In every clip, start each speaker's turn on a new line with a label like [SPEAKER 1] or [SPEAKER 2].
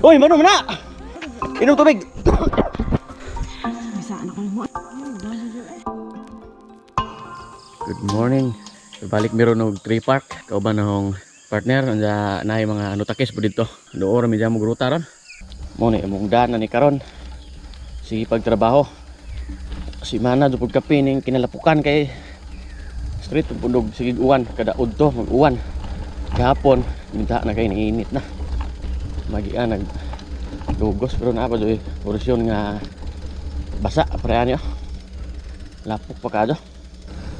[SPEAKER 1] Uy, mano mana? Inom tubig. Good morning. Balik meron og tree park. Kauban akong partner unsa naay mga ano takis po dito. Doon ra mi dyan mo gruta ron. Mo ni imong daan na ni karon. Sige pagtrabaho. Si mana do pud kape ning kinalapukan kay street pundog sige uwan kada udto mag-uwan. Gahapon minta na kay init na. Magian nag lugos pero naa pa doy porsyon nga basa pre ani. Lapok pa kado.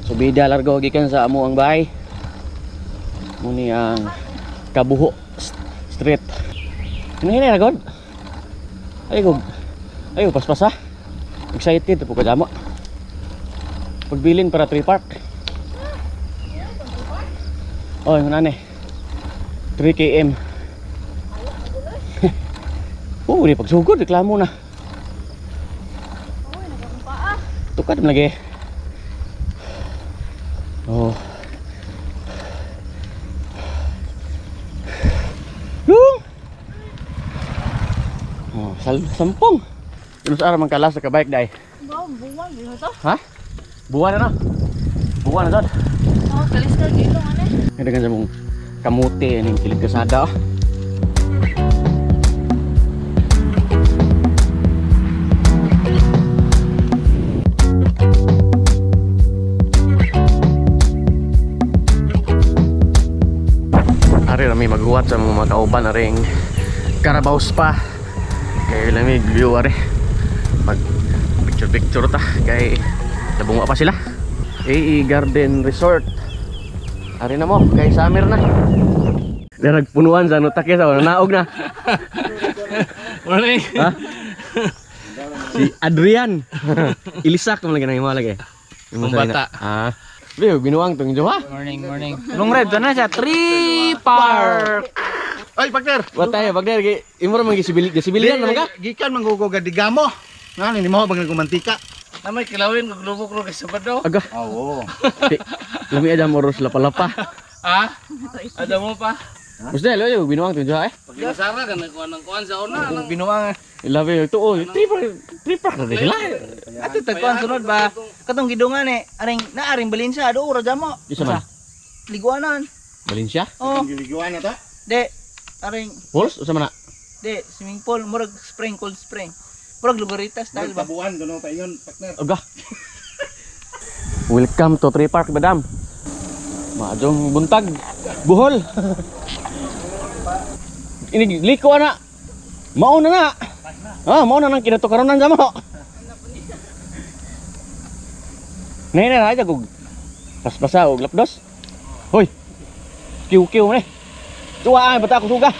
[SPEAKER 1] So bida largo gikan sa amo ang bahay. Muni ang Kabuho Street. Hinay na god. Ay go paspasa. Excited po kadamo. Pagbilin para tree park. Oh, yun na 3 km. Oh, di pagsugod reklamo na.
[SPEAKER 2] Oy, nagkakumpaa.
[SPEAKER 1] Tukad man lagi. Oh. Lung. Oh, sampung. Ano sa araw man kalas sa bike dai?
[SPEAKER 2] Wow, buwan dito to.
[SPEAKER 1] Ha? Buwan na no? Buwan na dod.
[SPEAKER 2] Oh, kalistar dito ano.
[SPEAKER 1] Kaya sa mong kamuti ning kilid kasada. Oh. Ari rami maghuwat sa mga kauban aring Carabao Spa. Kay lamig view ari. Mag picture picture ta kay nabunga pa sila. AE Garden Resort. Ari na mo kay summer na. Nagpunuan sa nutak sa naog na.
[SPEAKER 3] Morning.
[SPEAKER 1] Ha? Si Adrian. Ilisak man lagi nang imo lagi.
[SPEAKER 3] Ang bata.
[SPEAKER 1] Ah. Leo, binuang tong jowa.
[SPEAKER 3] Morning, morning. Long ride na siya, Tree Park.
[SPEAKER 4] Ay, partner.
[SPEAKER 1] Wa tayo, partner. Imo ra man gisibilian naman ka.
[SPEAKER 4] Gikan mangugo gadigamo. Ngani ni mo bang nagkumantika.
[SPEAKER 3] Na may kilawin kog lubok ro kay Sabado.
[SPEAKER 1] Aga.
[SPEAKER 4] Oo.
[SPEAKER 1] Lami ada moros lapa-lapa.
[SPEAKER 3] Ha? Ada mo pa?
[SPEAKER 1] Musta leo, binuang tong jowa eh.
[SPEAKER 3] Pagkasara ka nagkuan ng kuan sa una.
[SPEAKER 5] Binuang.
[SPEAKER 1] Ilabi ito oh, tree park na sila.
[SPEAKER 5] Ato tagkuan sunod ba? Katong gidungan eh, aring naaring Valencia do ora jamo.
[SPEAKER 1] Isa man.
[SPEAKER 5] Liguanan.
[SPEAKER 1] Valencia?
[SPEAKER 5] Oh,
[SPEAKER 4] Giliguan na ta.
[SPEAKER 5] de aring
[SPEAKER 1] Falls usa man na.
[SPEAKER 5] de swimming pool murag spring, cold spring. Murag Lugarita style ba?
[SPEAKER 4] Tabuan kuno pa ingon, partner.
[SPEAKER 1] Aga. Welcome to Tree Park, madam. Maadong buntag. Buhol. Ini liko ana. Mao na na. Ah, mao na nang kinatukaronan sa mo. Nay na ra kog paspasa og lapdos. Hoy. Kiw-kiw ni. Tuwa ay bata ko suga.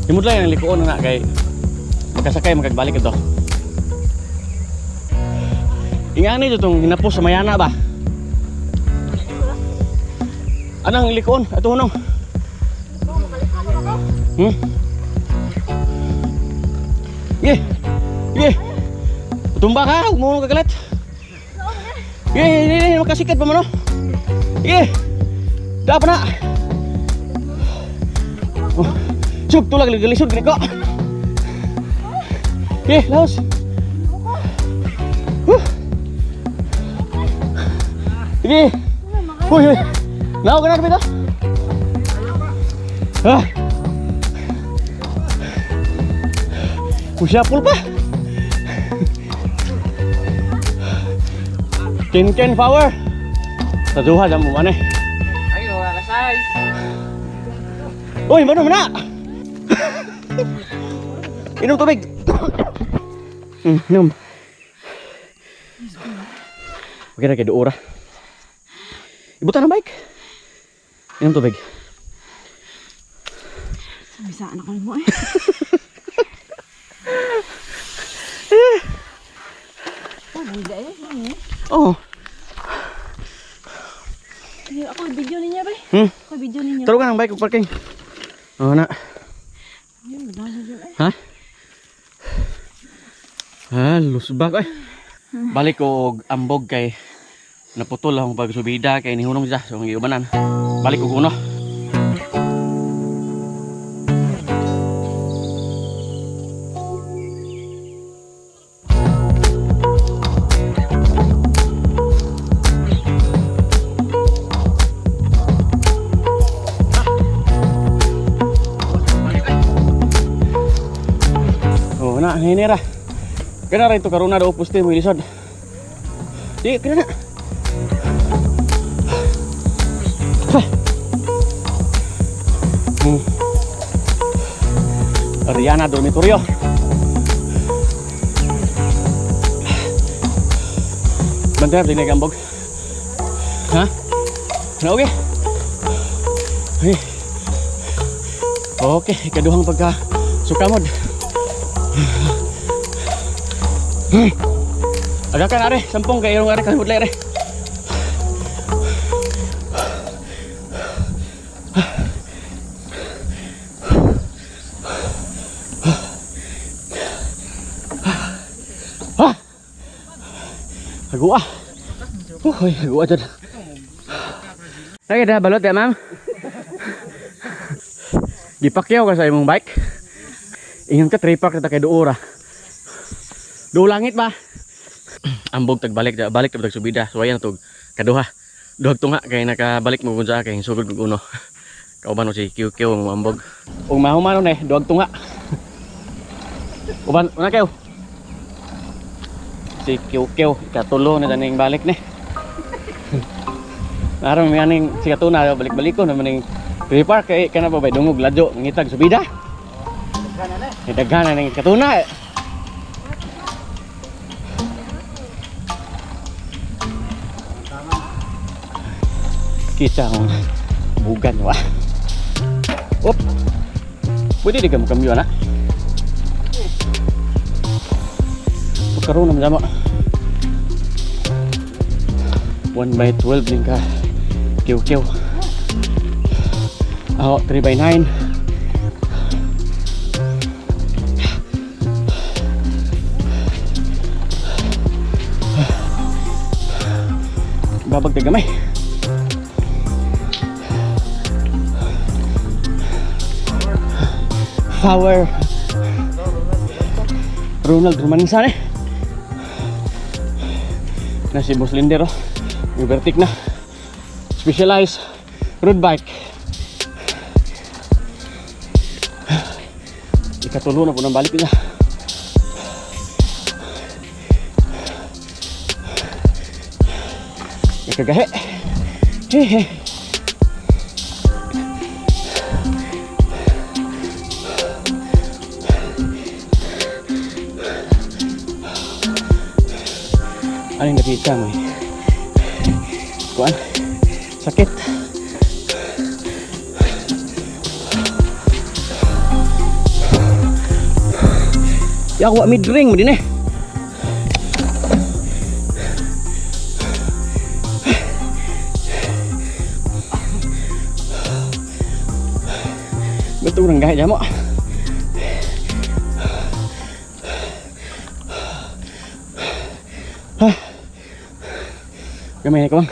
[SPEAKER 1] Himod lang ang likuon na kay magkasakay magkagbalik ito. Ingani ito itong hinapos sa Mayana ba? Anang likuon? Ito hunong. Ye! Ye! Tumba ka! Huwag mo kagalat! Ye! Ye! Ye! Makasikat pa man o! Ye! Dapat na! Oh. Sug! Tulag! Galisod! Ganito! Ye! Laos! Huh! Sige! Uy! Uy! Naog ka na dito! Ah! Kusyapul pa! Ken-ken power! Sa duha dyan mo man eh!
[SPEAKER 3] Ay, wala ka size.
[SPEAKER 1] Uy! Mano mana! Inom tubig! Inom! Okay na kay duora. Ibutan ang bike. Inom tubig.
[SPEAKER 2] Bisaan ako nimo eh. Oh, bida eh.
[SPEAKER 1] Oh.
[SPEAKER 2] Ako video niya bay. Ako video niya.
[SPEAKER 1] Taro ka ng bike ug parking. Oh na.
[SPEAKER 2] Yun, eh.
[SPEAKER 1] Ha? Ah, lusbag ay. Balik ko og ambog kay naputol akong pagsubida kay nihunong siya. So ang giubanan. Balik og uno. Oh, na hinira. Kena ra ito karuna daw puste mo ilisod. Di kena na. Ariana Dormitorio. Banter di gambog. Ha? Na okay. Okay. Okay, ikaduhang pagka sukamod. Agakan are, sampung kay irong are kalmudlay are. Ah. Agua. Uy, agua dyan. Lagi dah balot ya, ma'am. Gipakyaw ka sa imong bike. Ingon ka tripak ta kay duora. Duo langit ba? Ambog tagbalik, balik tag subida. So ayan tug kaduha. Duhag tunga kay nakabalik mo kun sa kay sugod kog uno. Kauban mo si QQ mo ambog. Ug mahuman eh, duhag tunga. Uban una kayo. Si QQ katulo na taning balik ni. Aron mi aning si katuna balik-balik ko naman ning tree park kay kana pa bay dungog ladyo mangitag subida. Daghan na ning katuna. Kisa akong bugan wa. Op. Pwede di ka mo kambyo na. Pagkaroon naman sama. 1 by 12 din ka. Kiw-kiw. Ako, 3 by 9. Babag na gamay. Power Ronald Romansan eh. Na si Boss Linder oh. Vertic na. Specialized road bike. Ikatulo na po ng balik nila. Ikagahe. Hehe. Anong nakita mo eh? Kuan? Sakit. Ya ako mid ring mo din eh. Betul nang gaya mo. Gamay na ko bang.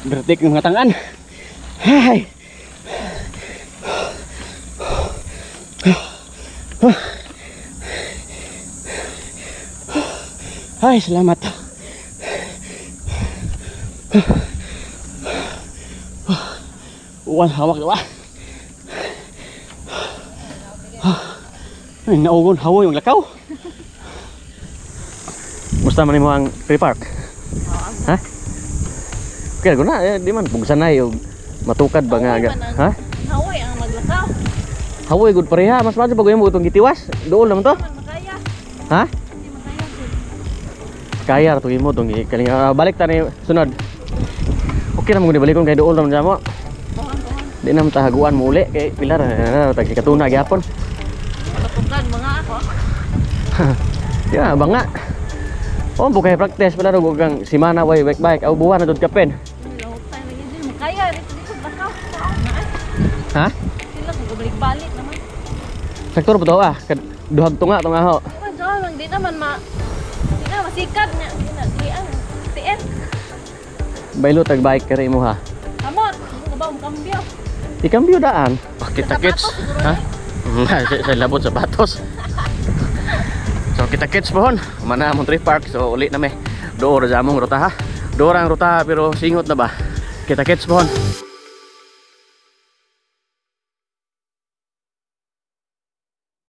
[SPEAKER 1] Bertik ng mga tangan. Hay. Ay, salamat. Uwan, hawak na ba? Ay, naugon, hawoy, maglakaw. Musta man mo ang free park? Ha? Okay, na, eh, di man pugsan na yung matukad ba nga? Ha?
[SPEAKER 2] Hawoy ang maglakaw.
[SPEAKER 1] Hawoy, good pareha. Mas madyo pag mo itong gitiwas. Dool naman to. Ha? Kaya ra mo tong kaling balik ta ni sunod. Okay ra mo ni balikon kay dool naman mo. Di na tahaguan mo uli kay pilar tag katuna gyapon.
[SPEAKER 2] Matutugan mga ako.
[SPEAKER 1] Ya, banga. Oh, bukay practice pala ro kang simana way bike bike aw buwan na dud kapin.
[SPEAKER 2] Lahutay lagi din. Kaya dito dito bakaw.
[SPEAKER 1] Ha?
[SPEAKER 2] Sila kung balik-balik naman.
[SPEAKER 1] Sakto ra ba to ah? Duhag tunga tunga ho.
[SPEAKER 2] Kan sa lang di naman ma di na masikad niya. Di na di ang TN.
[SPEAKER 1] Baylo tag bike kare mo ha.
[SPEAKER 2] Kamot, mo ba mo kambyo?
[SPEAKER 1] Ikambyo daan. Kita kits.
[SPEAKER 2] Sa sapatos, siguro.
[SPEAKER 1] Ha? Sa labot sapatos. So kita kits pohon. Mana among tree park. So uli na me. Door sa among ruta ha. Door ang ruta pero singot na ba. Kita kits pohon.